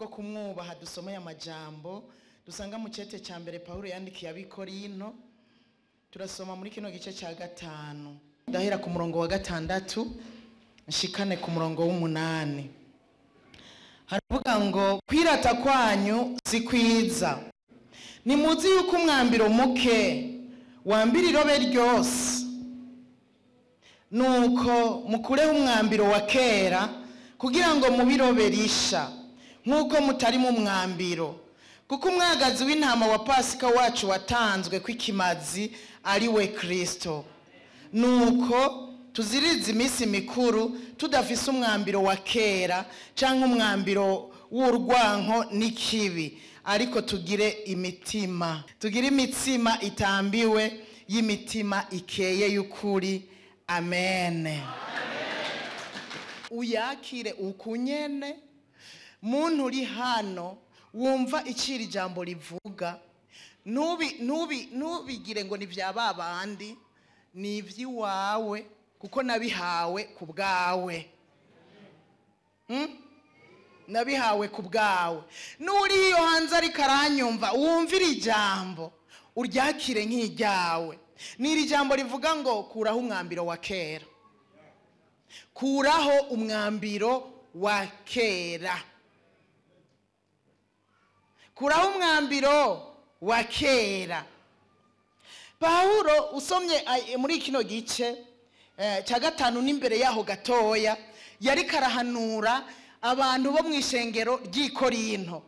Kubwo kumwubaha dusomeye amajambo dusanga mu cete cya mbere Pawulo yandikiye ab'Ikorinto. Turasoma muri kino gice cya 5, ndahera ku murongo wa 6 nshikane ku murongo w'8. Haravuga ngo kwirata kwanyu si kwiza, nimuzi yuko umwambiro muke wambira irobe ryose. Nuko mukureho umwambiro wa kera kugira ngo mubirobe risha, nk'uko mutari mu mwambiro. Kuko umwagazi w'intama wa Pasika wacu watanzwe kw'ikimazi ari we Kristo. Nuko tuziriza iminsi mikuru tudafise umwambiro wa kera canke umwambiro w'urwanko n'ikibi, ariko tugire imitima, tugire imitsima itambiwe y'imitima ikeye y'ukuri. Amen. Uyakire ukunyene muntu uri hano wumva iciri jambo rivuga, nubigire ngo ni vya babandi, ni ivy'iwawe, kuko nabihawe ku bwawe. Nabihawe ku bwawe. Nuri iyo hanze ariko aranyumva, wumvira ijambo uryakire nk'iryawe. Ni iri jambo rivuga ngo kuraho umwambiro wa kera, kuraho umwambiro wa kera, kuraho umwambiro wa kera. Pawulo usomye muri kino gice cya 5 n'imbere yaho gatoya, yari karahanura abantu bo mu ishengero ry'Ikorinto.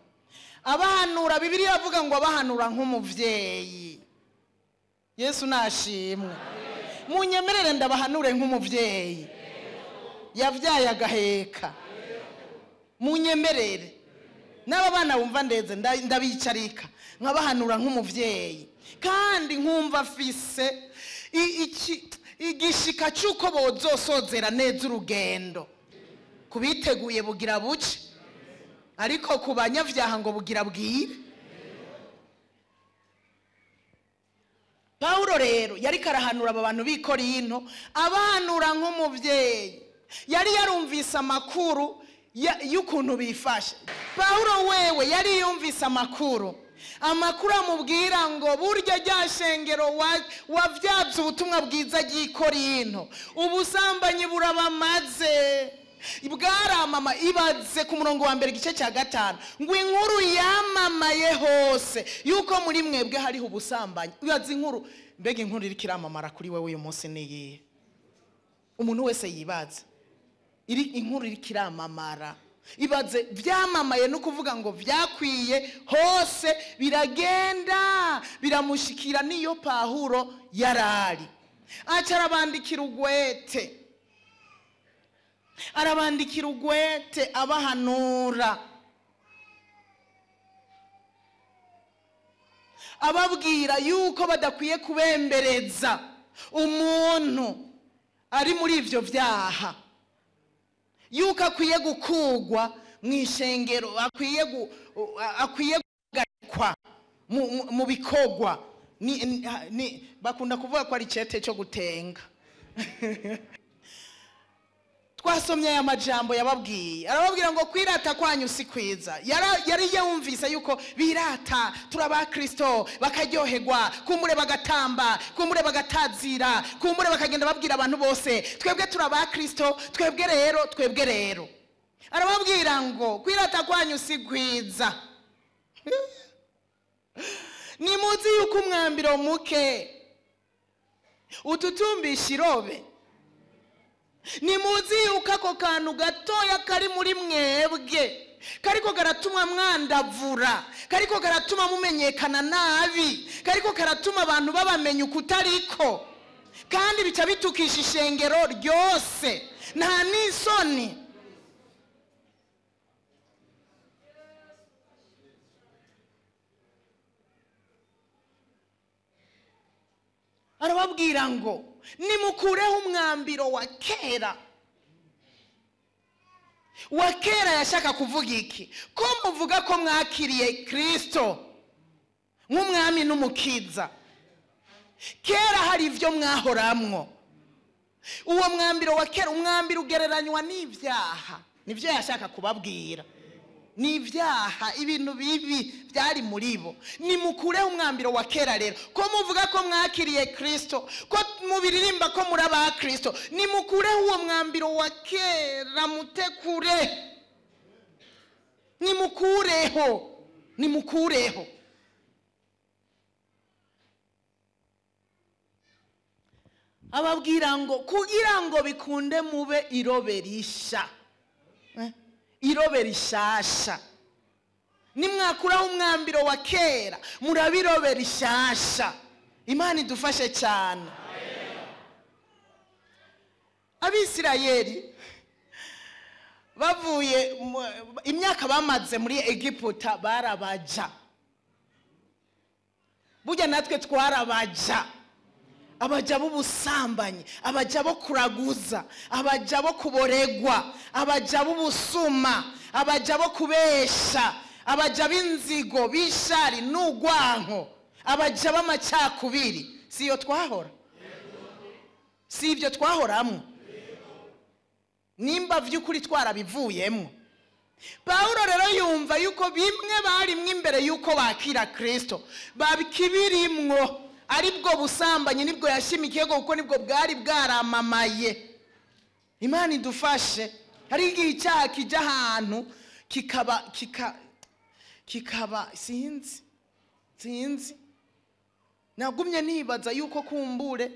Abahanura, Bibiliya avuga ngo abahanura nk'umuvyeyi. Yesu nashimwe. Munyemerere ndabahanure nk'umuvyeyi yavyaye agaheka. Munyemerere n'aba bana bumva ndeze ndabicarika nkabahanura nk'umuvyeyi, kandi nkumva afise igishika cy'uko bozosozera neza urugendo. Kubiteguye bugira buce, ariko ku banyavyaha ngo bugira bwire. Pawulo rero yari karahanura aba bantu b'Ikorinto, abahanura nk'umuvyeyi. Yari yarumvise amakuru y'ukuntu bifashe. Pawulo wewe yari yumvise amakuru, amakuru amubwira ngo burya rya shengero wavyavye ubutumwa bwiza ry'Ikorinto, ubusambanyi burabamaze, bwaramama. Ibaze ku murongo wa 1 igice cya 5 ngo inkuru yamamaye hose yuko muri mwebwe hariho ubusambanyi. Ibaze inkuru, mbega inkuru iriko iramamara kuri wewe uyu munsi niyihe? Umuntu wese yibaza iri inkuru iriko iramamara. Ibaze vyamamaye no kuvuga ngo vyakwiye hose, biragenda biramushikira niyo Pawulo yarari. Aca arabandikira ugwete, arabandikira ugwete abahanura, ababwira yuko badakwiye kubembereza umuntu ari muri ivyo vyaha, yuko akwiye gukugwa mu ishengero, akwiye guhagarikwa mu bikogwa. Bakunda kuvuga ko ari cete cyo gutenga. Twasomye aya majambo yababwiye, arababwira ngo kwirata kwanyu si kwiza. Yari yumvise yuko birata turaba Kristo, bakaryoherwa, kumure bagatamba, kumure bagatazira, kumure bakagenda babwira abantu bose twebwe turaba Kristo, twebwe rero, twebwe rero. Arababwira ngo kwirata kwanyu si kwiza. Nimuzi yuko umwambiro muke ututumbisha irobe. Nimuzi yuko ako kantu gatoya kari muri mwebwe kariko karatuma mwandavura, kariko karatuma mumenyekana nabi, kariko karatuma abantu babamenya ukutariko, kandi bica bitukisha ishengero ryose. Nta n'isoni. Arababwira ngo nimukureho umwambiro wa kera. Wa kera yashaka kuvuga iki? Ko muvuga ko mwakiriye Kristo nk'umwami n'umukiza, kera hari ivyo mwahoramwo. Uwo mwambiro wa kera, umwambiro ugereranywa n'ivyaha, nivyo yashaka kubabwira. Ni ibyaha, ibintu bibi byari muri bo. Nimukureho umwambiro wa kera rero. Ko muvuga ko mwakiriye Kirisito, ko mubiririmba ko muri aba Kirisito, nimukureho uwo mwambiro wa kera, mutekure, nimukureho, nimukureho. Ababwira ngo kugira ngo bikunde mube irobe risha, irobe rishasha. Nimwakuraho umwambiro wa kera, murabe irobe rishasha. Imana idufashe cyane. Abisirayeli bavuye, imyaka bamaze muri Egiputa barabaja. Burya natwe twarabaja, abaja b'ubusambanyi, abaja bo kuraguza, abaja bo kuboregwa, abaja b'ubusuma, abaja bo kubesha, abaja b'inzigo, b'ishari n'ugwanko, abaja b'amacakubiri. Si iyo twahora? Si ibyo twahoramwo? Nimba by'ukuri twarabivuyemo. Pawulo rero yumva yuko bimwe barimwo imbere yuko bakira Kirisito babikibirimwo, aribwo busambanyi, nibwo yashimikiye, kuko nibwo bwari bwaramamaye. Imana idufashe. Hari igihe icyaha kijya ahantu kikaba kikaba sinzi. Nagumye nibaza yuko kumbure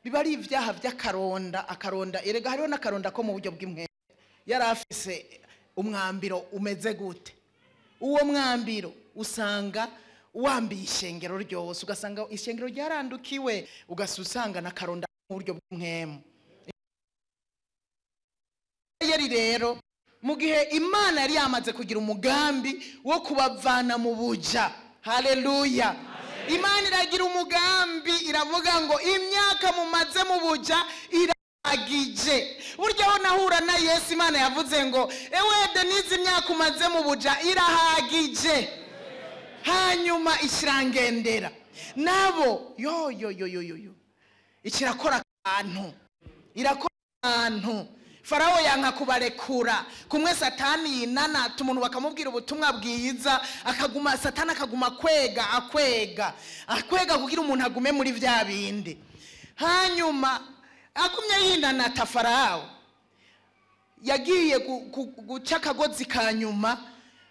biba ari ibyaha by'akaronda. Akaronda erega hariho n'akaronda ko mu buryo bw'imwe. Yari afise umwambiro umeze gute? Uwo mwambiro usanga wambiye ishengero ryose, ugasanga ishengero ryarandukiwe, ugasanga n'akaronda mu buryo bw'umwemu. Yari rero mu gihe Imana yari yamaze kugira umugambi wo kubavana mu buja. Haleluya! Imana iragira umugambi, iravuga ngo imyaka mumaze mu buja iragije. Burya aho nahura na Yesu, Imana yavuze ngo ewe Denise, imyaka umaze mu buja irahagije. Hanyuma ikirangendera nabo, yo yo yo yo yo yo, ikirakora akantu, irakora akantu. Farawo yanka kubarekura. Kumwe Satani yinanata umuntu, bakamubwira ubutumwa bwiza, akaguma Satani akaguma kwega, akwega, akwega, kugira umuntu agume muri vya bindi. Hanyuma agumye yinanata, Farawo yagiye guca akagozi ka nyuma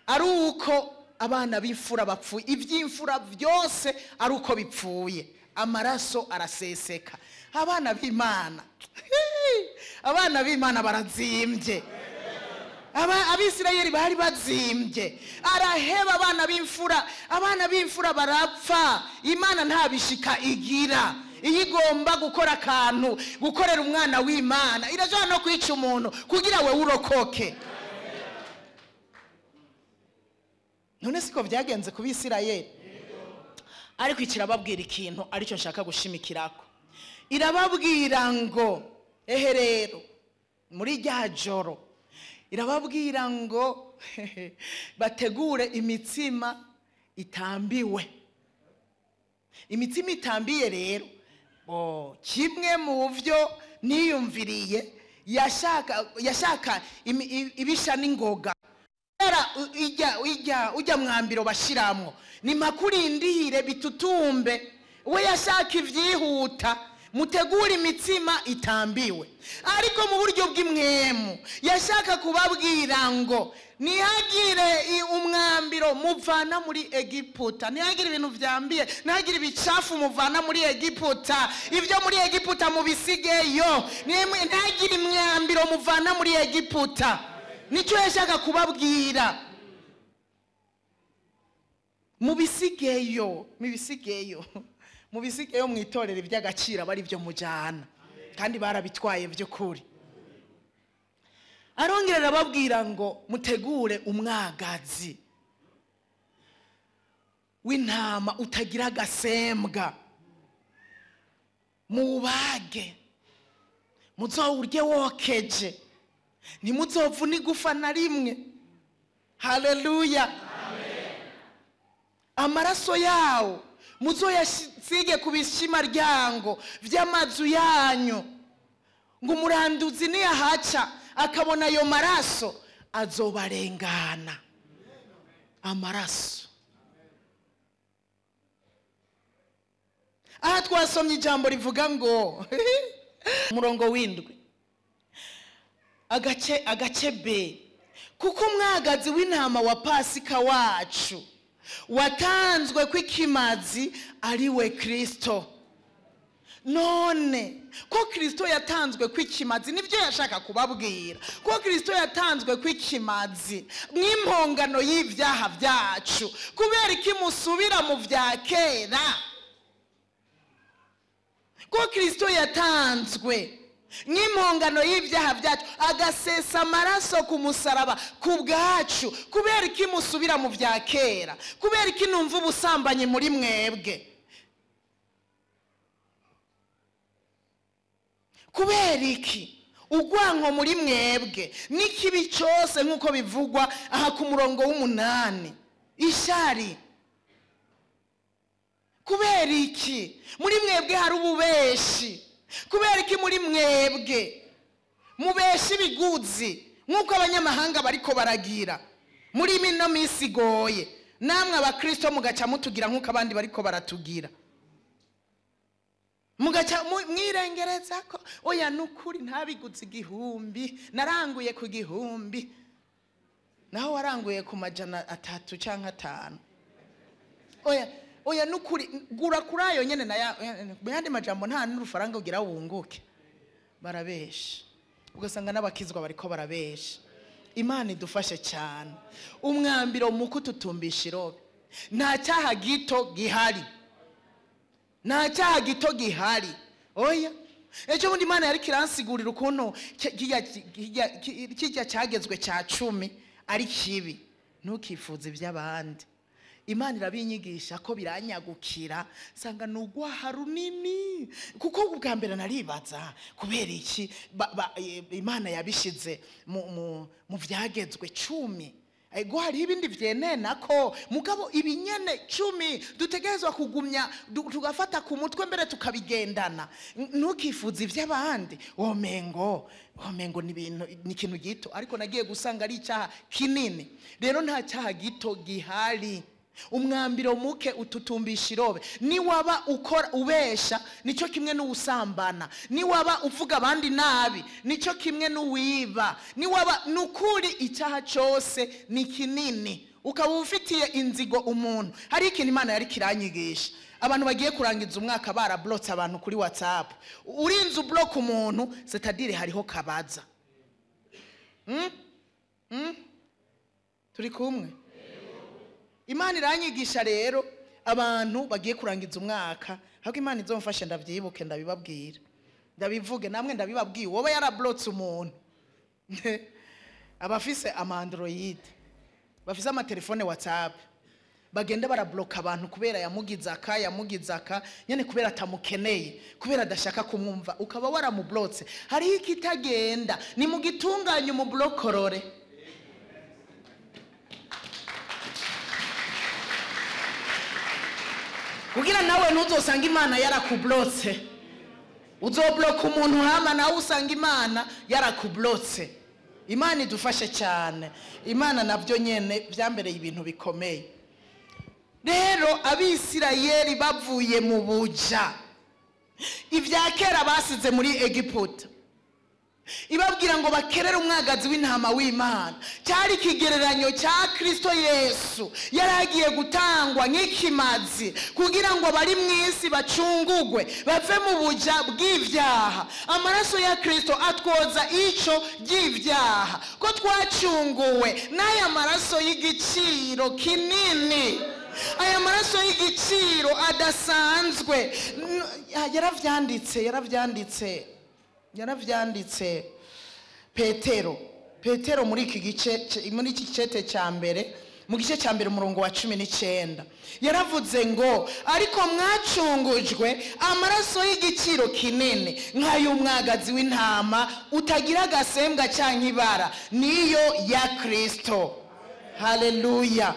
ari uko abana b'imfura bapfuye, iby'imfura byose ari uko bipfuye, amaraso araseseka. Abana b'Imana, abana b'Imana barazimbye. Abisirayeli bari bazimbye. Araheba abana b'imfura, abana b'imfura barapfa. Imana nta bishika igira. Iyo igomba gukora akantu, gukorera umwana w'Imana, irashobora no kwica umuntu kugira we urokoke. None siko byagenze ku Bisirayeli? Ariko ikirababwira ikintu aricyo nshaka gushimikirako. Irababwira ngo ehe rero muri rya joro, irababwira ngo bategure imitsima itambiwe. Imitsima itambiye rero, kimwe mu byo niyumviriye, yashaka ibisha n'ingoga. Ujya mwambiro bashiramwo ni makurindire bitutumbe. We yashaka ibyihuta, mutegure imitsima itambiwe. Ariko mu buryo bw'imwemu yashaka kubabwira ngo ntihagire umwambiro muvana muri Egiputa, ntihagire ibintu byambiye, ntihagire ibicafu muvana muri Egiputa. Ibyo muri Egiputa mubisigeyo. Ntihagire imyambiro muvana muri Egiputa. Nicyo yashaka kubabwira, mubisigeyo, mubisigeyo, mubisigeyo. Mu itorero iby'agaciro aba ari byo mujyana, kandi barabitwaye by'ukuri. Arongera arababwira ngo mutegure umwagazi w'intama utagira agasembwa, muwubage, muzowurye wokeje, ntimuzovune igufa na rimwe. Haleluya! Amaraso yawo muzoyasige ku bishimaryango by'amazu yanyu, ngo umuranduzi niyahaca akabona ayo maraso azobarengana. Amaraso. Aha twasomye ijambo rivuga ngo umurongo w'indwi agace B, kuko umwagazi w'intama wa Pasika wacu watanzwe kw'ikimazi ari we Kristo. None ko Kristo yatanzwe kw'ikimazi, nibyo yashaka kubabwira, ko Kristo yatanzwe kw'ikimazi mw'impongano y'ibyaha byacu, kubera iki musubira mu bya kera? Ko Kristo yatanzwe nk'impongano y'ibyaha byacu, agasesa amaraso ku musaraba ku bwacu, kubera iki musubira mu bya kera? Kubera iki numva ubusambanyi muri mwebwe? Kubera iki ugwanko muri mwebwe n'ikibi cyose, nk'uko bivugwa aha ku murongo w'umunani, ishari? Kubera iki muri mwebwe hari ububeshi? Kubera iki muri mwebwe mubesha ibiguzi nk'uko abanyamahanga bariko baragira muri mino minsi igoye, namwe abakristo mugaca mutugira nk'uko abandi bariko baratugira, mugaca mwirengereza ko oya nukuri ntabiguze igihumbi, naranguye ku gihumbi, naho waranguye ku 300 canke 5. Oya nukuri gura kuri ayo nyene, na yandi majambo nta n'urufaranga ugira wunguke. Barabesha, ugasanga n'abakizwa bariko barabesha. Imana idufashe cyane. Umwambiro muku tutumbisha irobe. Nta cyaha gito gihari, nta cyaha gito gihari. Oya, ejo bundi Imana yari kiransigurira ukuntu kijya cyagezwe cya 10 ari kibi. Ntukifuze iby'abandi. Imana irabinyigisha ko biranyagukira, sanga nugwaha runini. Kuko ubwa mbere naribaza kubera iki Imana yabishize mu vyagezwe 10. Ego hari ibindi vyenena ko mugabo ibinyene 10 dutegerezwa kugumya tugafata ku mutwe mbere tukabigendana. Ntukifuze ivy'abandi, womengo ni ibintu, ni ikintu gito, ariko nagiye gusanga ari icyaha kinini. Rero nta cyaha gito gihari. Umwambiro muke ututumbisha irobe. Niwaba ukora ubesha nico kimwe n'usambana, niwaba uvuga abandi nabi nico kimwe n'uwiba, niwaba nukuri icyaha cyose ni kinini, ukaba ufitiye inzigo umuntu. Hari ikintu Imana yari kiranyigisha, abantu bagiye kurangiza umwaka barablotse abantu kuri WhatsApp. Urinze ublock umuntu, c'est-à-dire hariho kabaza. Turi kumwe? Imana iranyigisha rero abantu bagiye kurangiza umwaka, ahubwo Imana izomfashe ndavyibuke, ndabibabwira, ndabivuge namwe ndabibabwiye. Wowe yarablotse umuntu, abafise ama Android, bafise ama telefone WhatsApp, bagenda barabloka abantu kubera yamugizaka yamugizaka nyene, kubera atamukeneye, kubera adashaka kumwumva, ukaba waramublotse. Hari ikitagenda, ni mugitunganye umublokorore. Kugira nawe ntuzosanga Imana yarakublotse. Uzobloka umuntu hama nawe usanga Imana yarakublotse. Imana idufashe cyane. Imana navyo nyene vyambereye ibintu bikomeye. Rero Abisirayeli bavuye mu buja, ibya kera basize muri Egiputa, ibabwira ngo bakerere umwagazi w'intama w'Imana. Cyari ikigereranyo cya Kristo Yesu, yaragiye gutangwa nk'ikimazi kugira ngo bari mu isi bacungugwe bave mu buja bw'ibyaha. Amaraso ya Kristo atwoza ico ry'ibyaha, ko twacunguwe n'aya maraso y'igiciro kinini, aya maraso y'igiciro adasanzwe. Yaravyanditse Petero muri iki gice, muri iki cete cya mbere, mu gice cya mbere umurongo wa 19, yaravuze ngo ariko mwacungujwe amaraso y'igiciro kinini nk'ay'umwagazi w'intama utagira agasembwa canke ibara, niyo ya Kristo. Haleluya.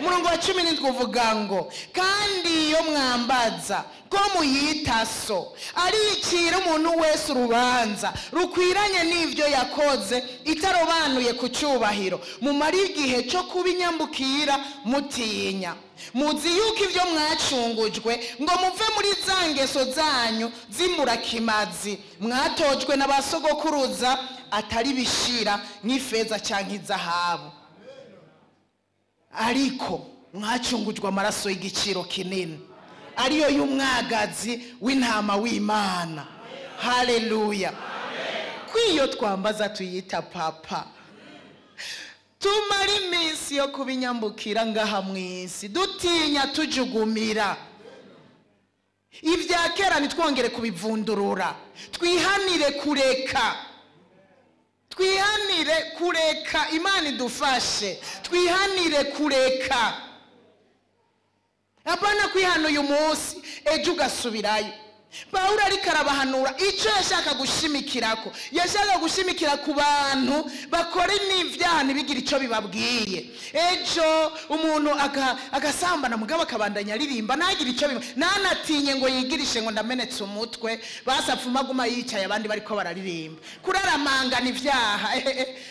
Umurongo wa 17 uvuga ngo kandi iyo mwambaza ko muyita so, aricira umuntu wese urubanza rukwiranye n'ivyo yakoze, itarobanuye ku cyubahiro, mumara igihe cyo kuba inyambukira mutinya. Muzi yuko ibyo mwacungujwe ngo muve muri za ngeso zanyu z'imburakimazi mwatojwe n'abasogokuruza, atari bishira nk'ifeza cyangwa izahabu, ariko mwacungujwe amaraso y'igiciro kinini, ariyo y'umwagazi w'intama w'Imana. Haleluya. Kwiyo twambaza tuyita papa, tumara iminsi yo kubinyambukira ngaha mu isi dutinya tujugumira. Ibya kera ntitwongere kubivundurura, twihanire kureka, twihanire kureka. Imana idufashe, twihanire kureka. Apana kwihana uyu munsi ejo ugasubirayo. Pawulo ariko arabahanura icyo yashaka gushimikirako, yashaka gushimikira ku bantu bakora n'ibyaha ntibigire icyo bibabwiye. Ejo umuntu agasambana mugabo akabandanya aririmba ntagire icyo bibabwiye, ntanatinye ngo yigirishe ngo ndamenetse umutwe, basapfuma aguma yicaye abandi bariko bararirimba. Kuraramangana ibyaha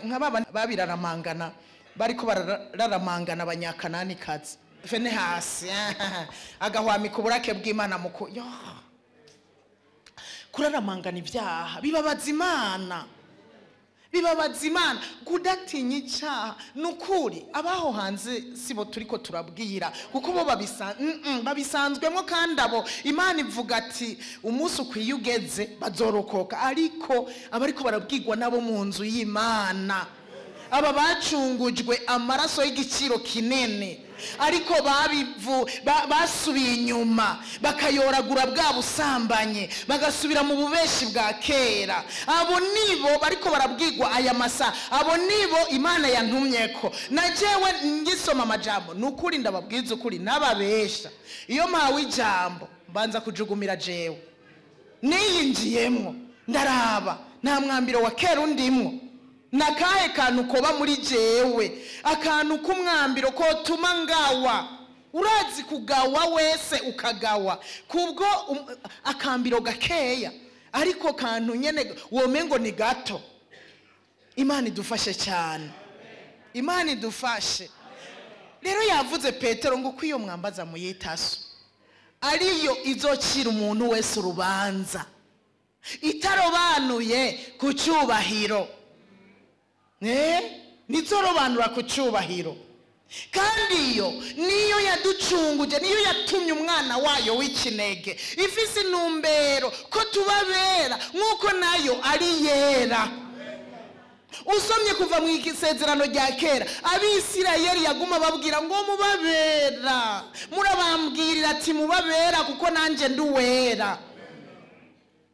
nka baba babiraramangana, bariko bararamangana abanyakananikazi Fenehasi agahwamika uburake bw'Imana muko yo. Kuraramangana ibyaha bibabaza Imana, bibabaza Imana. Kudatinya icyaha nukuri abaho hanze sibo turiko turabwira, kuko bo babisanzwemo, kandi abo Imana ivuga ati umunsi ukwiye ugeze bazorokoka. Ariko abariko barabwirwa nabo mu nzu y'Imana, aba bacungujwe amaraso y'igiciro kinini, ariko basubiye inyuma bakayoragura bwa busambanye, bagasubira mu bubeshi bwa kera. Abo nibo bariko barabwirwa aya masa, abo nibo Imana yantumyeko. Na jewe ngisoma amajambo nukuri ndababwiza ukuri nababesha, iyo mpawe ijambo mbanza kujugumira jewe niyinjiyemwo, ndaraba nta mwambiro wa kera undimwo, nakahe kantu koba muri jewe, akantu k'umwambiro kotuma ngawa. Urazi kugawa wese ukagawa kubwo akambiro gakeya, ariko kantu nyene womengo ni gato. Imana idufashe cyane, Imana idufashe. Rero yavuze Petero ngo kwiyo mwambaza muyitaso, ariyo izocira umuntu wese urubanza itarobanuye ku cyubahiro. Nizorobanura ku cyubahiro. Kandi iyo niyo yaducunguje, niyo yatumye umwana wayo w'ikinege, ifise intumbero ko tubabera nk'uko nayo ari yera. Usomye kuva mu isezerano rya kera, Abisirayeli yaguma babwira ngo mubabera, murabambwirira ati mubabera kuko nanje nduwera.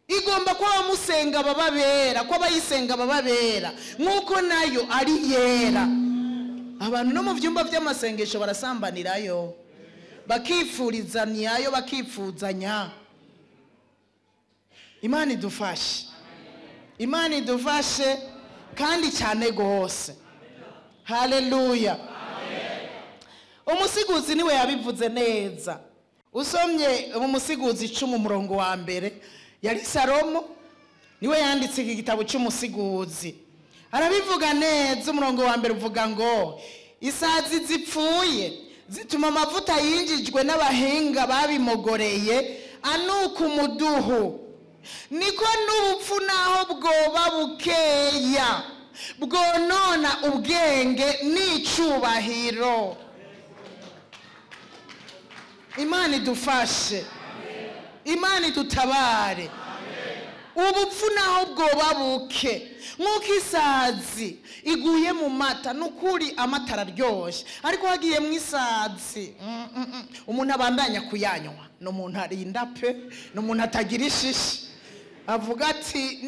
Igomba kuba bamusenga bababera, ko abayisenga bababera nk'uko nayo ari yera. Abantu no mu byumba by'amasengesho barasambanirayo, bakifurizanyayo, bakifuzanya. Imana idufashe, Imana idufashe kandi cyane gose. Haleluya. Umusiguzi niwe yabivuze neza. Usomye mu Musiguzi 10 umurongo wa mbere, yari Salomo niwe yanditse iki gitabo cy'umusiguzi, arabivuga neza. Umurongo wa mbere uvuga ngo isazi zipfuye zituma amavuta yinjijwe n'abahinga babimogoreye anuka umuduhu, niko n'ubupfu naho bwoba bukeya bwonona ubwenge n'icubahiro. Imana idufashe, Imana idutabare. Ubupfu naho bwoba buke nk'uko isazi iguye mu mata, nukuri amata araryoshye, ariko hagiye mu isazi umuntu abandanya kuyanywa, ni umuntu arinda pe, ni umuntu atagira ishishi, avuga ati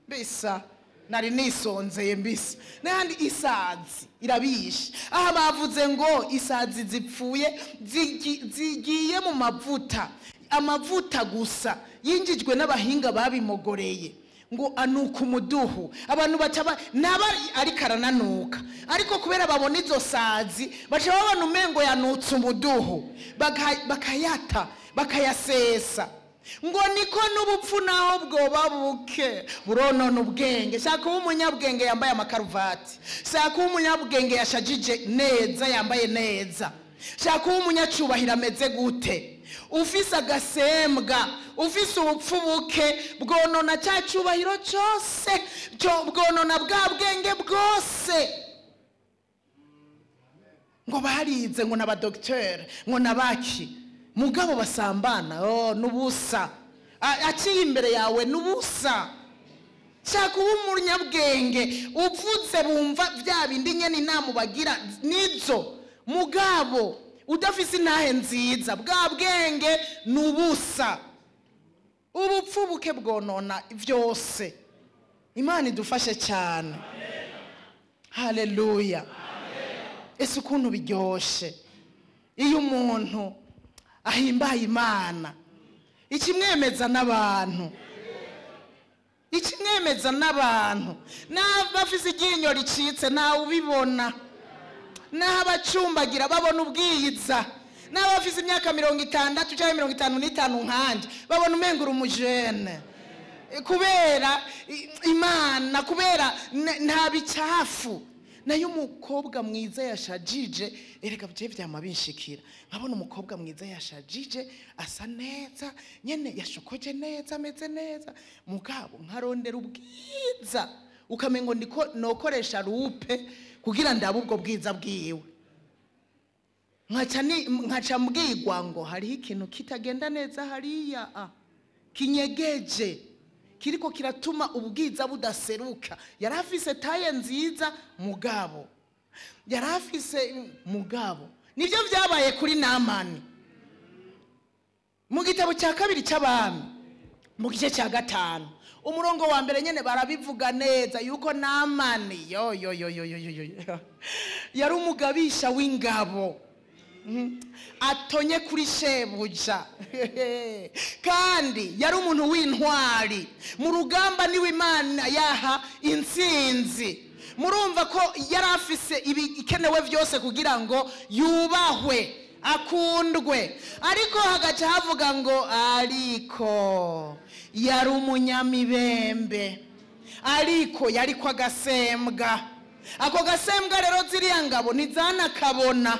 mbisa nari nisonzeye mbisa. N'ahandi isazi irabishe. Aha bavuze ngo isazi zipfuye zigiye mu mavuta, amavuta gusa yinjijwe n'abahinga babimogoreye, Ngo anuka umuduhu, abantu baca naba ariko arananuka, ariko kubera babona izo sazi baca babona umengo yanutse umuduhu, bakayata bakayasesa. Ngo niko n'ubupfu naho bwoba buke buronona ubwenge. Shaka kuba umunyabwenge yambaye amakaruvati, shaka kuba umunyabwenge yashajije neza yambaye neza, shaka kuba umunyacubahiro ameze gute. Ufise agasembwa, ufise ubupfu buke, bwonona cya cyubahiro cyose, bwonona bwa bwenge bwose. Ngo barize, ngo n'abadokiteri, ngo n'abaki, mugabo basambana, oh nubusa, aciye imbere yawe nubusa. Shaka kuba umunyabwenge uvuze bumva bya bindi nyene inama bagira nizo, mugabo udafise intahe nziza, bwa bwenge nubusa. Ubupfu buke bwonona vyose. Imana idufashe cyane. Haleluya. Ese ukuntu biryoshe iyo umuntu ahimbaye Imana, ikimwemeza n'abantu, ikimwemeza n'abantu. N'abafise iryinyo ricitse ntawe ubibona, n'abacumbagira babona ubwiza, n'abafise imyaka 60 cyangwa 55 nkanje babona umengura umujene, kubera Imana, kubera nta bicafu. Nayo umukobwa mwiza yashajije, erega bye vyama binshikira, nkabona umukobwa mwiza yashajije asa neza nyene, yashokoje neza, ameze neza, mugabo nkarondera ubwiza ukamengo ndiko nokoresha rupe kugira ndabe ubwo bwiza bwiwe. Nkaca mbwirwa ngo hariho ikintu kitagenda neza hariya, kinyegeje, kiriko kiratuma ubwiza budaseruka. Yarafise taye nziza mugabo, yarafise mugabo. Nivyo vyabaye kuri Naamani mu gitabo cya kabiri cy'abami mu gice cya 5 umurongo wa mbere nyene barabivuga neza yuko Naamani yo yo yo yo yo yo yari umugabisha w'ingabo, atonye kuri shebuja, kandi yari umuntu w'intwari mu rugamba, niwe Imana yaha intsinzi. Murumva ko yari afise ibikenewe byose kugira ngo yubahwe akundwe, ariko hagaca havuga ngo ariko yari umunyamibembe, ariko yari kwa gasembwa. Ako gasembwa rero ziriya ngabo ntizanakabona,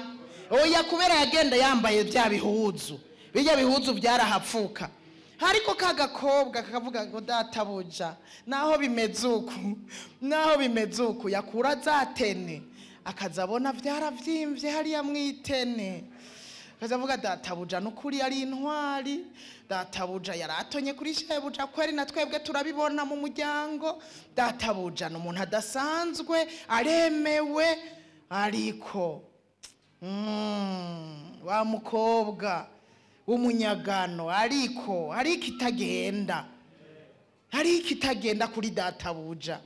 oya, kubera yagenda yambaye bya bihuzu, bijya bihuzu byarahapfuka. Ariko kagakobwa kakavuga ngo databuja, naho bimeze uku, naho bimeze uku, yakura zatene akazabona byaravyimvye hariya mwitene, akazavuga databuja nukuri yari intwari, databuja yaratonye kuri shebuja kweri, na twebwe turabibona mu muryango, databuja n'umuntu adasanzwe aremewe. Ariko wa mukobwa w'umunyagano, ariko hari ikitagenda, hari ikitagenda kuri databuja.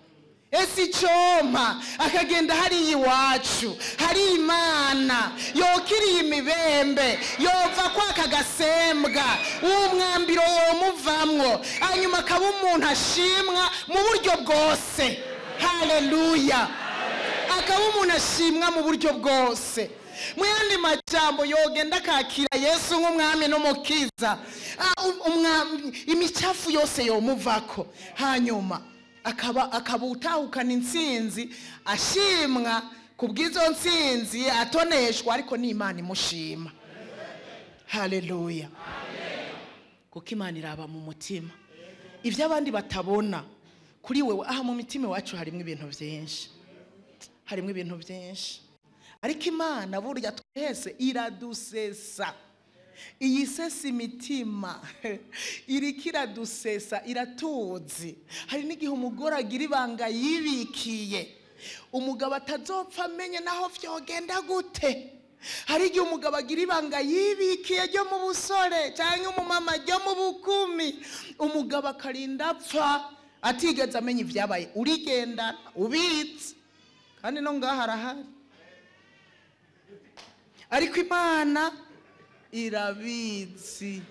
Ese icompa akagenda hari iwacu, hari Imana yokiriye imibembe, yova kwaka gasembwa, umwambiro womuvamwo, hanyuma akaba umuntu ashimwa mu buryo bwose. Haleluya. Akaba umuntu ashimwa mu buryo bwose. Mu yandi majambo yogenda akakira Yesu nk'umwami n'umukiza, imicafu yose yomuvako, hanyuma akaba utahukana intsinzi, ashimwa kubw'izo ntsinzi, atoneshwa, ariko n'Imana imushima. Haleluya. Kuko Imana iraba mu mutima, ibyo abandi batabona kuri wewe. Aha mu mitima iwacu harimo ibintu byinshi, harimo ibintu byinshi, ariko Imana burya twese iradusesa. Iyi sesa imitima iriko iradusesa, iratuzi. Hari n'igihe umugore agira ibanga yibikiye, umugabo atazopfa amenye naho vyogenda gute. Hari igihe umugabo agira ibanga yibikiye ryo mu busore, cyangwa umumama ryo mu bukumi, umugabo akarinda apfa atigeze amenya ibyabaye. Urigenda ubitse, kandi no ngaha arahari, ariko Imana irabizi.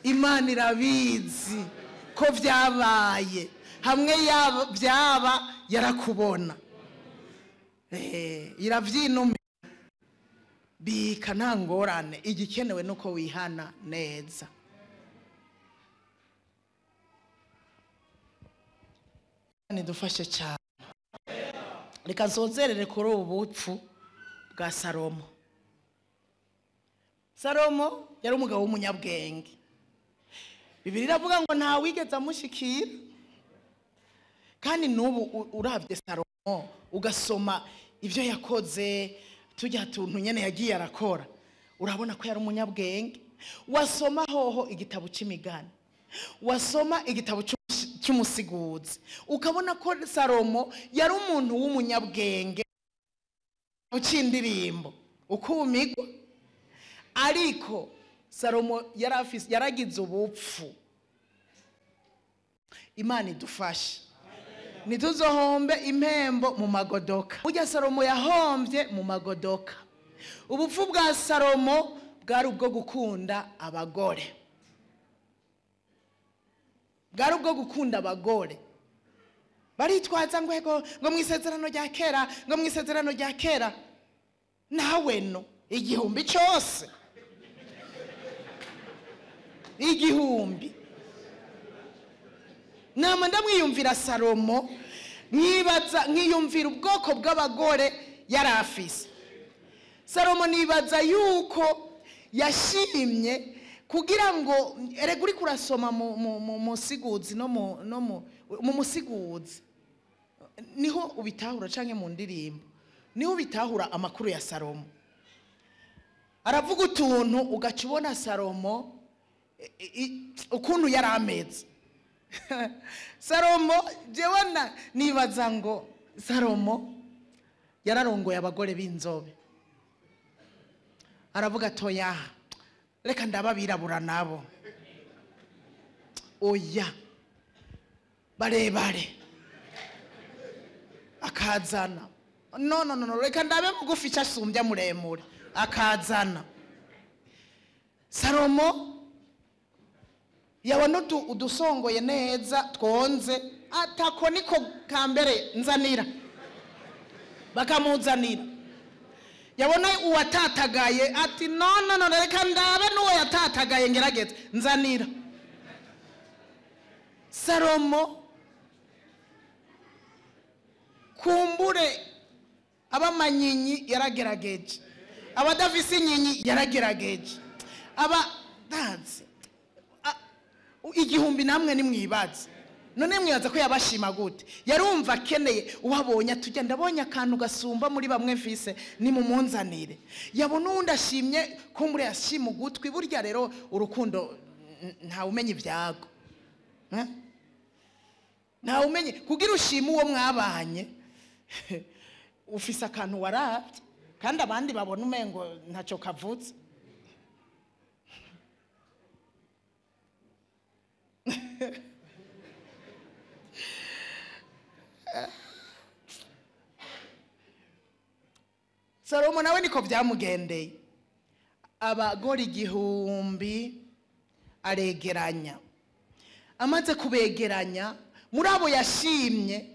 Imana irabizi ko byabaye hamwe byaba yarakubona. Iravyinumira bika nta ngorane, igikenewe nuko wihana neza. Nidufashe cyane. Reka nsozerere kuri ubu bupfu bwa Salomo. Salomo yari umugabo w'umunyabwenge. Bibiliya iravuga ngo nta wigeze amushikira. Kandi n'ubu uravye Salomo ugasoma ivyo yakoze, tujya tuntu nyene yagiye arakora, urabona ko yari umunyabwenge. Wasoma hoho igitabo c'imigani, wasoma igitabo cy'umusiguzi, ukabona ko Salomo yari umuntu w'umunyabwenge ucindirimbo ukumigwa. Ariko Salomo yaragize ubupfu. Imana idufashe ntituzohombe impembo mu magodoka. Burya Salomo yahombye mu magodoka. Ubupfu bwa Salomo bwari ubwo gukunda abagore, bwari ubwo gukunda abagore. Baritwaza ngo ego ngo mwisezerano rya kera, ngo mwisezerano rya kera. Nawe no igihumbi cyose, igihumbi. Nama ndamwiyumvira Salomo, nkibaza nkiyumvira ubwoko bw'abagore yarafise. Salomo nibaza yuko yashimye kugira ngo erega uri kurasoma mu musiguzi no mu musiguzi niho ubitahura, canke mu ndirimbo niho ubitahura amakuru ya Salomo. Aravuga utuntu ugaca ubona Salomo ukuntu yari ameze. Salomo jewe nibaza ngo Salomo yararongoye abagore b'inzobe. Aravuga atoya reka ndababirabura nabo, oya barebare akazana, no no no reka ndabe mugufi cyasumbya muremure akazana. Salomo yabona udusongoye neza twonze, atako niko kambere nzanira, bakamuzanira. Yabona uwatatagaye ati no no no reka ndabe n'uwo yatatagaye ngerageze nzanira. Salomo kumbure abamanyinyi yaragerageje, abadafise innyinyi yaragerageje, aba dazi igihumbi namwe nimwibaze. None mwibaza ko yabashima gute? Yarumva akeneye uwabonye atujya ndabonye akantu gasumba muri bamwe mfise nimumunzanire. Yabona uwundi ashimye kumbure yashima ugutwi. Burya rero urukundo nta umenye ibyago, nta umenye kugira ushima uwo mwabanye ufise akantu waravye kandi abandi babona umengo ntacyo kavutse. Salomo nawe niko byamugendeye. Abagore igihumbi aregeranya. Amaze kubegeranya muri abo yashimye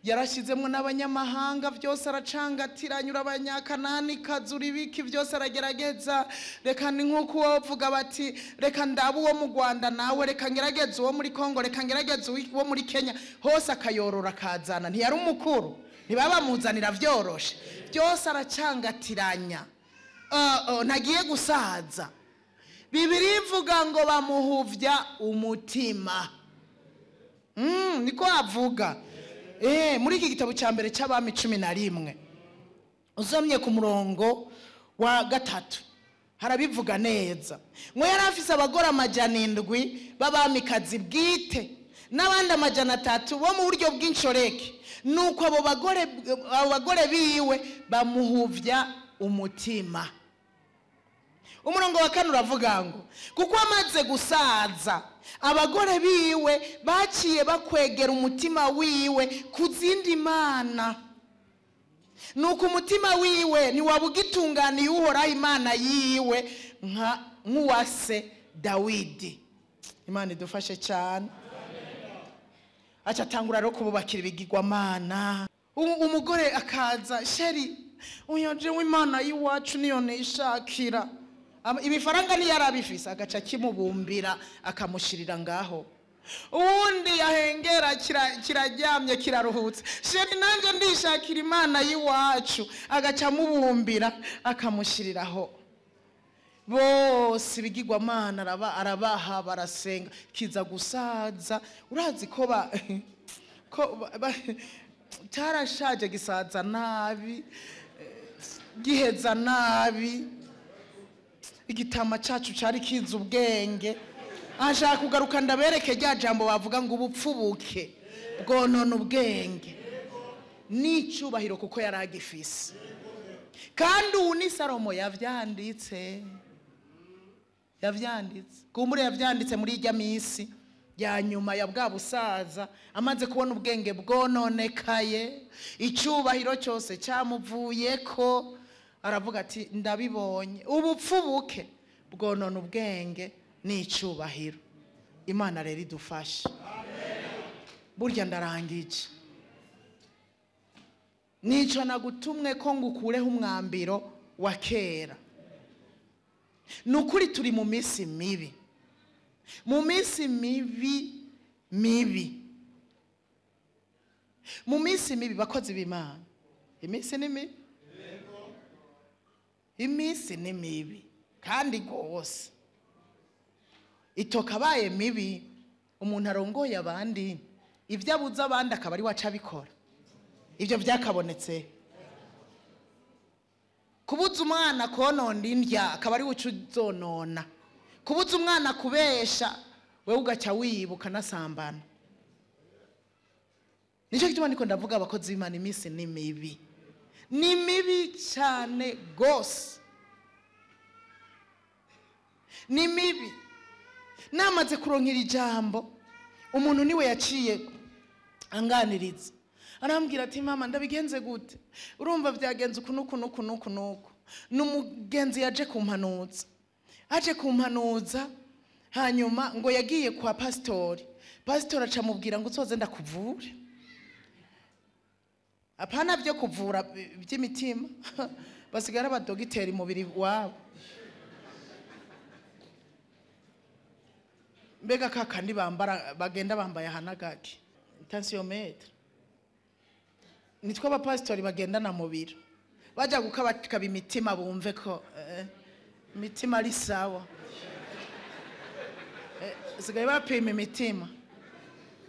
yarashizemo n'abanyamahanga byose aracangatiranya, abanyakanani kazuri ibiki byose aragerageza. Reka ni nkuko wovuga bati reka ndaba uwo mu Rwanda nawe, reka ngerageze uwo muri Kongo, reka ngerageze uwo muri Kenya, hose akayorora akazana. Ntiyari umukuru, ntibabamuzanira vyoroshe, byose aracangatiranya. Ntagiye gusaza. Bibiliya ivuga ngo bamuhuvya umutima. Niko avuga. Muri iki gitabo cya mbere cy'abami 11 uzomye ku murongo wa 3 harabivuga neza. Ngo yari afise abagore 700 b'abamikazi bwite n'abandi 300 bo mu buryo bw'inshoreke. Nuko abo bagore biwe bamuhuvya umutima. Umurongo wa 4 uravuga ngo kuko amaze gusaza abagore biwe baciye bakwegera umutima wiwe kuzindi mana. Nuko umutima wiwe ntiwabugitunganiye Uhoraho Imana yiwe nka nk'uwase Dawidi. Imana idufashe cyane. Aca atangura rero kububakira ibigirwamana. Umugore akaza, chéri, uyo jewe Imana y'iwacu niyo nishakira. Ibifaranga niyo arabifise, agaca akimubumbira akamushirira ngaho. Uwundi yahengera kiraryamye kiraruhutse, chéri nanje ndishakira Imana y'iwacu, agaca amubumbira akamushiriraho. Bose ibigirwamana arabaha barasenga, kiza gusaza. Urazi ko cyarashaje, gisaza nabi, giheza nabi. Igitama cyacu cyari kizi ubwenge. Ashaka kugaruka ndabereke rya jambo bavuga ngo ubupfubuke bwonona ubwenge n'icyubahiro, kuko yari agifise. Kandi ubu ni Salomo yavyanditse, kumbure yavyanditse muri ijya minsi ya nyuma ya bwa busaza, amaze kubona ubwenge bwononekaye, icyubahiro cyose cyamuvuyeko, aravuga ati ndabibonye, ubupfubuke bwonona ubwenge n'icyubahiro. Imana rero idufashe. Burya ndarangije, nico nagutumwe ko ngukureho umwambiro wa kera. Nukuri turi mu minsi mibi, mu minsi mibi mibi, mu minsi mibi. Bakozi b'Imana, iminsi ni mibi, iminsi ni mibi kandi rwose. Itoka abaye mibi, umuntu arongoye abandi, ibyo abuze abandi akaba ari waca abikora. Ibyo byakabonetse. Kubuza umwana konona indya akaba ari uca uzonona. Kubuza umwana kubesha, wewe ugaca wibuka nasambana. Nicyo gituma ndiko ndavuga abakozi b'Imana, iminsi ni mibi, ni mibi cyane gose, ni mibi. Namaze kuronkera ijambo, umuntu niwe yaciye anganiriza, arambwira ati mama ndabigenze gute, urumva byagenze uku nuku nuku nuku nuku. N'umugenzi yaje kumpanuza, aje kumpanuza, hanyuma ngo yagiye kwa pasitori, pasitori aca amubwira ngo uzoze ndakuvure. Apana byo kuvura by'imitima, basigara abadogiteri mubiri wabo. Mbega kakandi bambara bagenda bambaye ahanagaki tensiometre, nitwo abapasitori bagendana mu biro, bajya gukabakaba imitima bumve ko imitima ari sawa. Sigaye bapima imitima,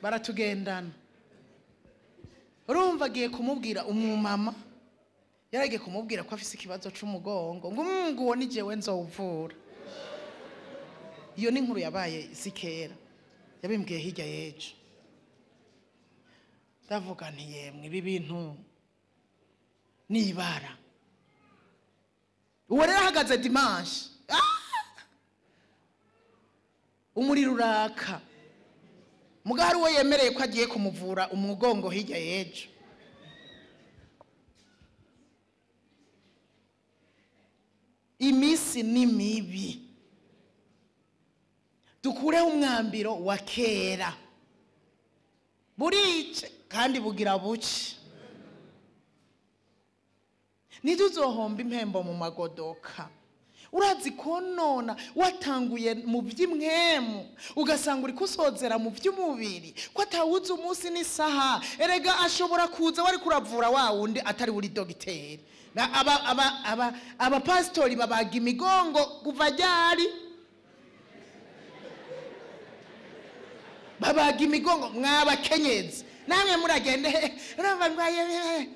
baratugendana. Urumva agiye kumubwira, umumama yaragiye kumubwira ko afise ikibazo c'umugongo, ngo uwo ni jewe nzowuvura. Iyo ni inkuru yabaye si kera, yabimbwiye hirya y'ejo. Ndavuga nti yemwe ibi bintu ni ibara. Uwo rero ahagaze dimanche, umuriro uraka, muga hari uwo yemereye ko agiye kumuvura umugongo hirya y'ejo. Iminsi ni mibi, dukureho umwambiro wa kera. Burice kandi bugira buke. Ntiduzohomba impembo mu magodoka. Urazi konona watanguye mu by'imwemu, ugasanga uri kusozera mu by'umubiri, ko atawuzi umunsi n'isaha. Erega ashobora kuza wari kuravura wa wundi atari uri dogiteri. Abapasitori babaga imigongo kuva ryari, babaga imigongo mwabakenyezi namwe muragende urumva ndwaye.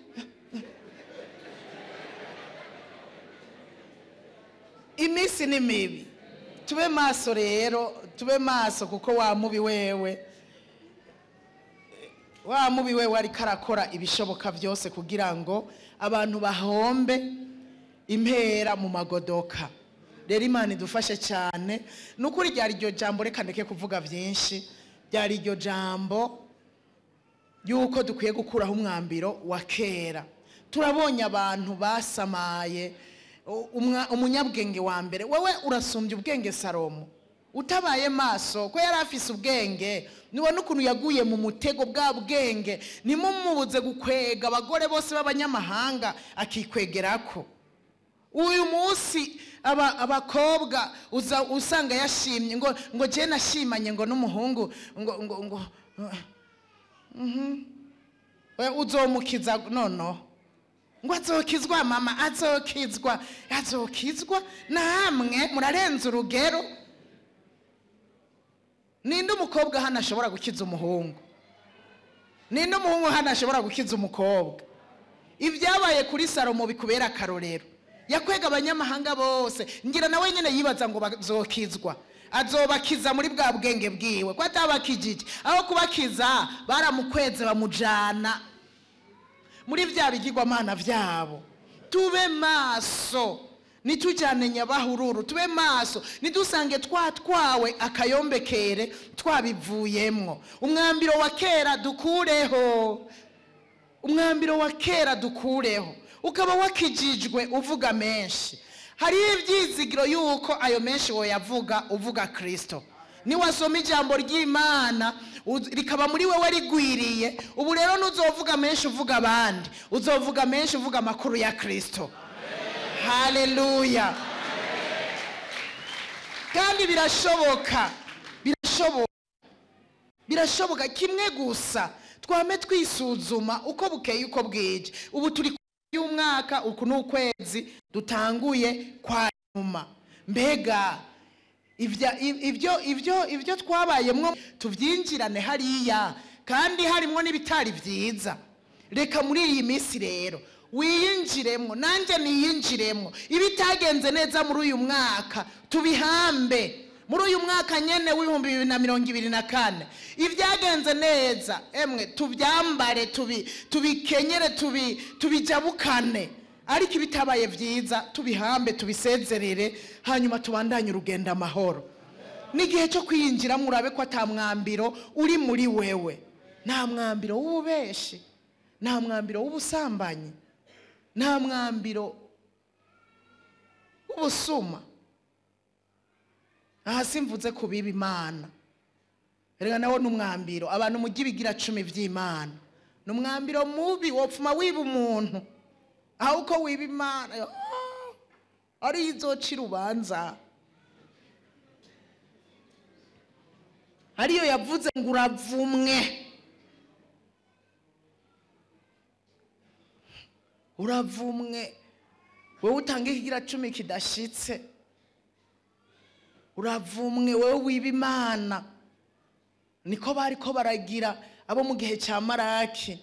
Iminsi ni mibi, tube maso rero, tube maso, kuko wa mubi wewe, wa mubi wewe ariko arakora ibishoboka byose kugira ngo abantu bahombe impera mu magodoka. Rero Imana idufashe cyane. Nukuri ryari iryo jambo, reka ndeke kuvuga byinshi, ryari iryo jambo yuko dukwiye gukuraho umwambiro wa kera. Turabonye abantu basamaye. Umunyabwenge wa mbere, wewe urasumbye ubwenge Salomo, Utabaye maso ko yari afise ubwenge, nibona ukuntu yaguye mu mutego bwa bwenge, nimumubuze gukwega abagore bose b'abanyamahanga akikwegerako. Uyu munsi abakobwa usanga yashimye ngo je nashimanye ngo n'umuhungu ngo uzomukiza nono ngo azokizwa mama, azokizwa namwe murarenza urugero. Ninde umukobwa hano ashobora gukiza umuhungu? Ninde umuhungu hano ashobora gukiza umukobwa? Ibyabaye kuri Salomo bikubera akarorero. Yakwega abanyamahanga bose, ngira nawe nyene yibaza ngo bazokizwa, azobakiza muri bwa bwenge bwiwe, ko atabakijije. Aho kubakiza baramukweze bamujana muri vya bigirwamana vyabo. Tube maso, nitujane nyabahururu, tube maso, nidusange twatwawe akayombekere twabivuyemwo. Umwambiro wa kera dukureho, umwambiro wa kera dukureho. Ukaba wakijijwe uvuga menshi, hari ibyizigiro yuko ayo menshi woyavuga uvuga Kristo. Niwasoma ijambo ry'Imana rikaba muri wewe rigwiriye, ubu rero nuzovuga menshi uvuga abandi, uzovuga menshi uvuga amakuru ya Kristo. Haleluya. Kandi birashoboka, birashoboka, birashoboka. Kimwe gusa twame twisuzuma uko bukeye uko bwije. Ubu turi y'umwaka, uku n'ukwezi dutanguye kwa nyuma. Mbega ibyo twabayemwo tuvyinjirane hariya, kandi harimwo n'ibitari vyiza. Reka muri iyi minsi rero wiyinjiremwo, nanje niyinjiremwo. Ibitagenze neza muri uyu mwaka tubihambe muri uyu mwaka nyene w'2024. Ibyagenze neza emwe tubyambare, tubikenyere, tubijabukane. Ariko ibitabaye vyiza tubihambe, tubisezerere, hanyuma tubandanye urugendo amahoro. N'igihe cyo kwiyinjira murabe ko atamwambiro uri muri wewe. Nta mwambiro w'ububeshi, nta mwambiro w'ubusambanyi, nta mwambiro w'ubusuma. Aha simvuze kubiba Imana, rega nawo n'umwambiro. Abantu mujyi bigira 10 vy'Imana n'umwambiro mubi, wopfuma wiba umuntu aho uko wiba Imana ari izoca urubanza. Ariyo yavuze ngo uravumwe, uravumwe wewe utanga ikigira 10 kidashitse, uravumwe wewe wiba Imana. Niko bariko baragira abo mu gihe cya Maraki,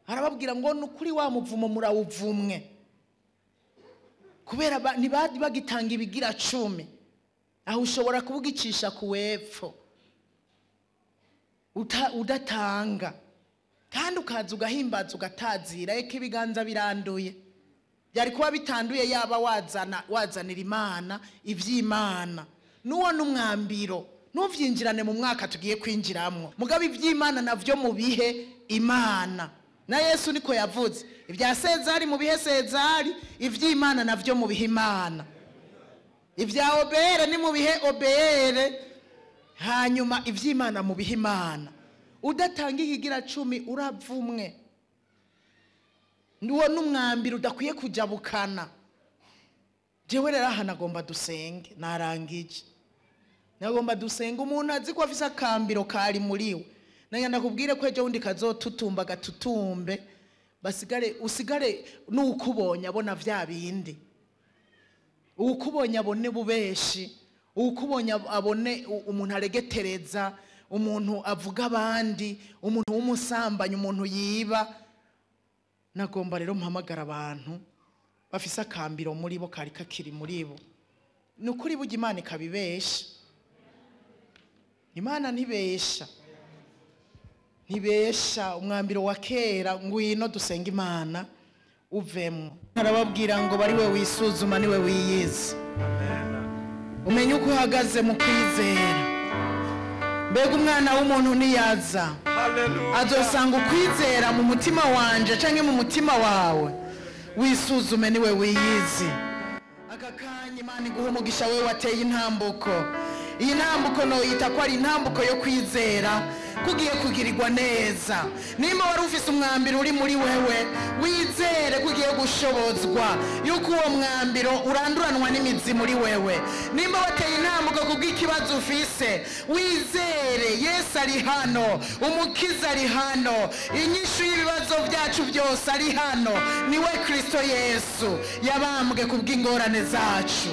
arababwira ngo nukuri wa muvumo murawuvumwe, kubera ntibari bagitanga ibigira 10. Aho ushobora kubugicisha ku wepfo udatanga, kandi ukaza ugahimbaza ugatazira, eka ibiganza biranduye. Byari kuba bitanduye yaba wazanira Imana ivy'Imana. Nuwo n'umwambiro nuvyinjirane mu mwaka tugiye kwinjiramwo. Mugabe ivy'Imana navyo mu bihe Imana. Na Yesu niko yavuze, ibya Sezari mu bihe Sezari, ivy'Imana navyo mu bihe Imana. Ibya obere ni mu bihe obere, hanyuma ivy'Imana mu bihe Imana. Udatanga ikigira 10 uravumwe. Nuwo n'umwambiro udakwiye kujabukana. Jewe rero aha nagomba dusenge, narangije. Nagomba dusenge. Umuntu azi ko afise akambiro kari muri we, nanya ndakubwire ko ejo wundi kazotutumba gatutumbe, basigare usigare nukubonye abona vya bindi. Ukubonye abone bubeshi, ukubonye abone umuntu aregetereza, umuntu avuga abandi, umuntu w'umusambanyi, umuntu yiba. Nagomba rero mpamagara abantu bafise akambiro muri bo kari kakiri muri bo. Nukuri burya Imana ikabibesha. Imana ntibesha, ntibesha. Umwambiro wa kera ngwino dusenga Imana uvemwo. Arababwira ngo bari we wisuzuma niwe wiyizi, umenye uko uhagaze mu kwizera. Mbega umwana w'umuntu niyaza azosanga ukwizera mu mutima wanje canke mu mutima wawe. Wisuzume niwe wiyizi. Aka kanya Imana iguha umugisha wewe wateye intambuko. Iyi ntambuko noyita ko ari intambuko yo kwizera kugiye kugirirwa neza. Nimba wari ufise umwambiro uri muri wewe, wizere kugiye gushobozwa yuko uwo mwambiro uranduranwa n'imizi muri wewe. Nimba wateye intambuko kubw'ikibazo ufise, wizere Yesu ari hano, umukiza ari hano, inyishu y'ibibazo byacu byose ari hano. Niwe Kristo Yesu yabambwe kubw'ingorane zacu.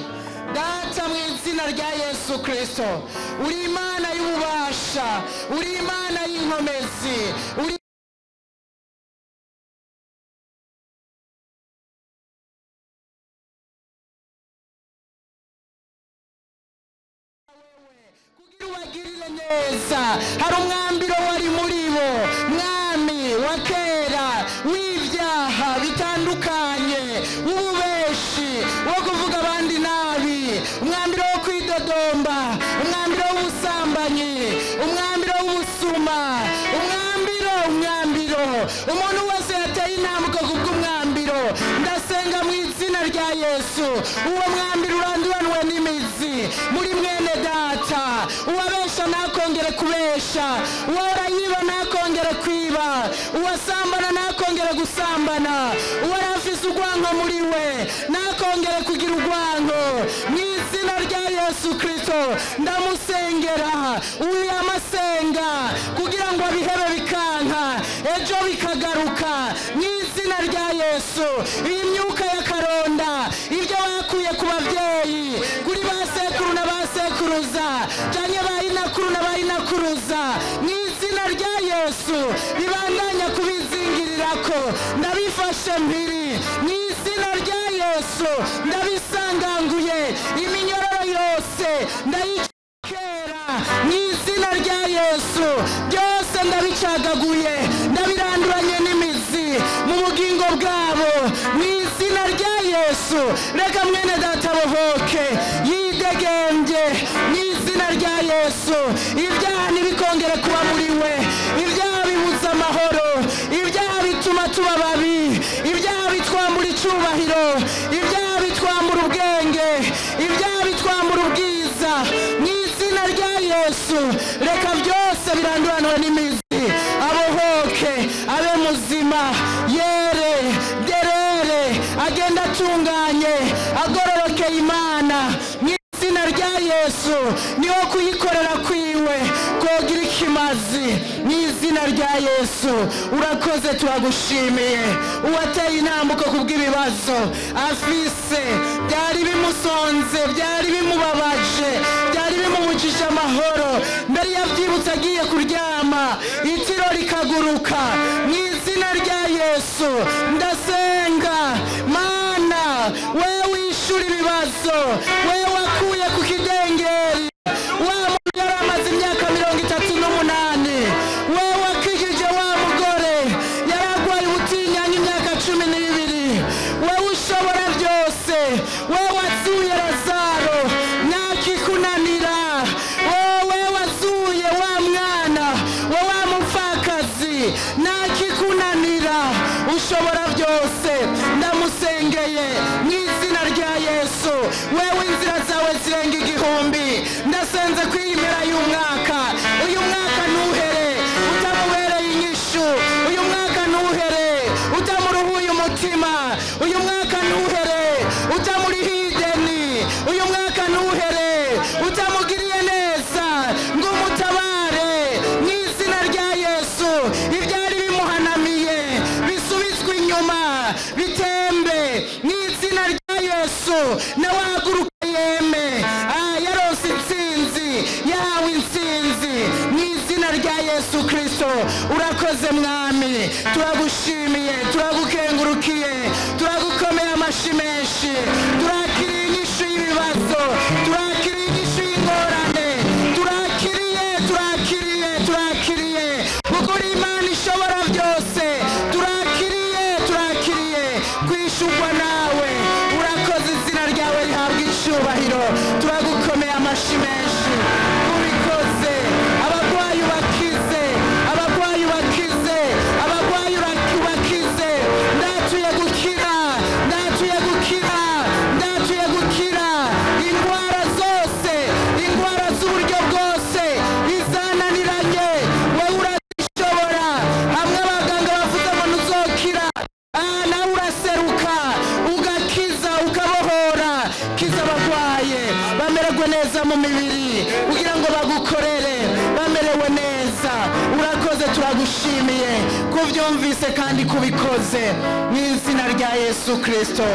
Data, mu izina rya Yesu Kristo, uri Imana y'ububasha, uri Imana y'inkomezi, uri kugira ubagirire neza. Hari umwambiro wari muri bo, mwami wa kera, w'ibyaha bitandukanye, w'ububeshi, wo kuvuga abandi nabi, umwambiro wo kwidodomba, umwambiro w'ubusambanyi, umwambiro w'ubusuma, umwambiro. Umuntu wese yateye intambwe kubw'umwambiro, ndasenga mu izina rya Yesu, uwo mwambiro uranduranwe n'imizi muri mwene data. Uwabesha ntakongere kubesha, uwahora yiba ntakongere kwiba, uwasambana ntakongere gusambana, uwari afise urwango muri we ntakongere kugira urwango. Mu izina rya Yesu Kristo ndamusengera, uyu yamasenga kugira ngo abihebe bikanka, ejo bikagaruka. Mu izina rya Yesu, iyi myuka y'akaronda, ibyo bakuye ku babyeyi, kuri ba sekuru na ba sekuruza, cyane ba inakuru na ba inakuruza, mu izina rya Yesu bibandanya kubizingirirako, ndabifashe mpiri mu izina rya Yesu, ndabisanganguye iminyororo yose ndayikera mu izina rya Yesu, byose ndabicagaguye, ndabiranduranye n'imizi mu bugingo bwabo mu izina rya Yesu. Reka mwene data bohoke yidegembye mu izina rya Yesu. Ibyaha ntibikongere kuba muri we, ibyaha bibuza amahoro, ibyaha bituma tuba babi, ibyaha bitwambura icyubahiro, ibyaha bitwambura ubwenge, ibyaha bitwambura ubwiza. Mu izina rya Yesu reka byose biranduranwe n'imizi, abohoke abe muzima, yere derere, agenda atunganye, agororokeye Imana. Mu izina rya Yesu niho kuyikorera kwiwe kogira ikimazi. Mu izina rya Yesu urakoze, turagushimiye. Uwateye intambuko kubw'ibibazo afise, byari bimusonze, byari bimubabaje, byari bimubujije amahoro, mbere yabyibutse agiye kuryama itiro rikaguruka. Mu izina rya Yesu ndasenga, Mana wewe wishura ibibazo, wewe wakuye ku kidengeri wa muntu yari amaze imyaka 38, wewe wakijije wa mugore yari arwaye ubutinyanya imyaka 12, wewe ushobora byose, wewe wazuye Lazaro ntakikunanira, wowe wazuye wa mwana wa wa mupfakazi ntakikunanira, ushobora byose. Ndamusengeye mu izina rya Yesu, wewe inzira zawe zirenga igihumbi. Ndasenze ko iyi mpera y'umwaka, uyu mwaka ntuhere utamubereye inyishu, uyu mwaka ntuhere utamuruhuye umutima, uyu mwaka ntuhere utamurihiye ideni, uyu mwaka ntuhere utamugiriye neza ngo umutabare. Mu izina rya Yesu ibyari bimuhanamiye bisubizwe inyuma, bitembe mu izina rya Yesu. Nawe ahaguruka yeme, yaronse intsinzi, yahawe intsinzi mu izina rya Yesu Kristo. Urakoze mwami, turagushimiye, turagukengurukiye, turagukomeye amashi menshi. Turakiriye inyishu y'ibibazo, turakiriye inyishu y'ingorane, turakiriye, turakiriye, turakiriye, kuko uri Imana ishobora byose. Turakiriye, turakiriye kwishurwa nawe. Urakoze, izina ryawe rihabwa icyubahiro. Turagukomeye amashi menshi, ubikoze. Abarwayi ubakize, abarwayi ubakize, abarwayi ubakize. Ndatuye gukira, ndatuye gukira, ndatuye gukira indwara zose, indwara z'uburyo. Abarwaye bamererwe neza mu mibiri, kugira ngo bagukorere bamerewe neza. Urakoze, turagushimiye kubyumvise kandi kubikoze, mu izina rya Yesu Kirisito.